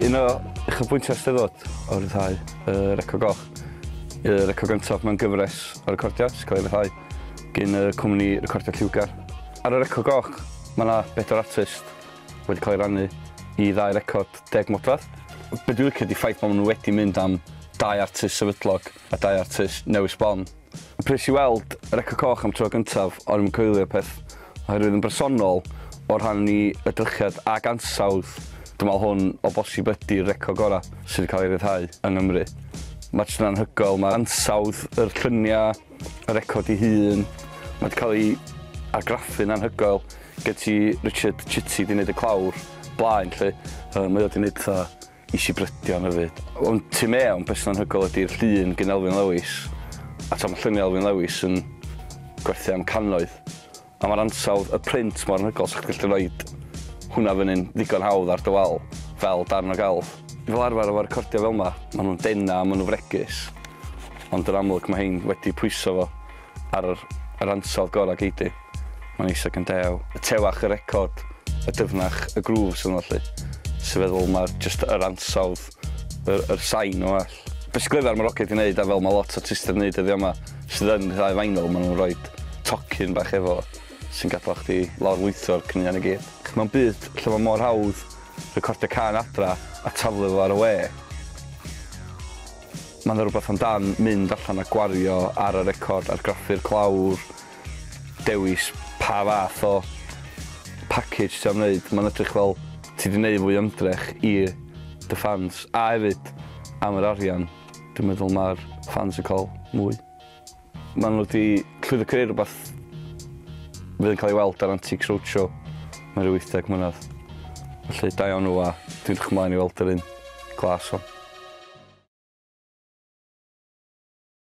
Un o uchafbwyntiau Steddfod o ryddhau y Record Goch. Y record gyntaf mewn gyfres o recordiau sy'n cael ei ryddhau gyn y cwmni Recordiau Lliwgar. Ar y Record Goch mae yna bedwar artist wedi cael ei rannu i ddau record 10 modfedd. Be dwi'n licio 'di ffaith bod nhw wedi mynd am dau artist sefydlog a dau artist newydd sbon. Pryd nes i weld y Record Coch am tro gyntaf, o'n i'm yn coelio peth, oherwydd yn bersonol, o rhan i edrychiad ag ansawdd, dwi'n meddwl hwn o bosib ydy'r record gorau sydd wedi cael ei ryddhau yng Nghymru. Mae jyst yn anhygoel, mae ansawdd yr lluniau, y record ei hun, mae wedi cael ei argraffu'n anhygoel. Gen ti Richard Chitty 'di wneud y clawr blaen 'lly, mae o 'di wneud fatha isi brydion hefyd. Ond tu mewn, beth sy'n anhygoel ydy'r llun gen Elfyn Lewis, a ta mae lluniau Elfyn Lewis yn gwerthu am cannoedd. A mae'r ansawdd, y print mor anhygoel, sa chdi'n gallu rhoid hwnna fyny'n ddigon hawdd ar dy wal, fel darn o gelf. Fel arfer efo recordiau fel 'ma, maen nhw'n dena, maen nhw'n fregus, ond yn amlwg mae hein wedi pwyso fo ar yr, yr ansawdd gorau gei di. Mae'n neis ac yn dew. Y tewach y record, y dyfnach y grooves ynddo 'lly. Sy'n feddwl mae'r jyst yr ansawdd, yr sain yn well. Be sy'n glyfar mae'r hogia 'di wneud, a fel mae lot o artistiaid yn wneud heddiw yma, sydd yn rhyddhau vinyl, maen nhw'n rhoi tocyn bach efo sy'n gadael chdi lawrlwytho'r caneuon i gyd. Mewn byd lle mae mor hawdd recordio cân adra a taflu fo ar y we, mae 'na rywbeth amdan mynd allan a gwario ar y record, argraffu'r clawr, dewis pa fath o package ti am wneud. Mae'n edrych fel ti 'di wneud fwy o ymdrech i dy fans, a hefyd am yr arian, dwi'n meddwl mae'r fans yn cael mwy. Maen nhw wedi llwyddo creu rhywbeth fydd yn cael ei weld ar Antiques Roadshow mewn rhyw 80 mlynedd. Felly da iawn nhw a dwi'n edrych ymlaen i weld yr un glas o.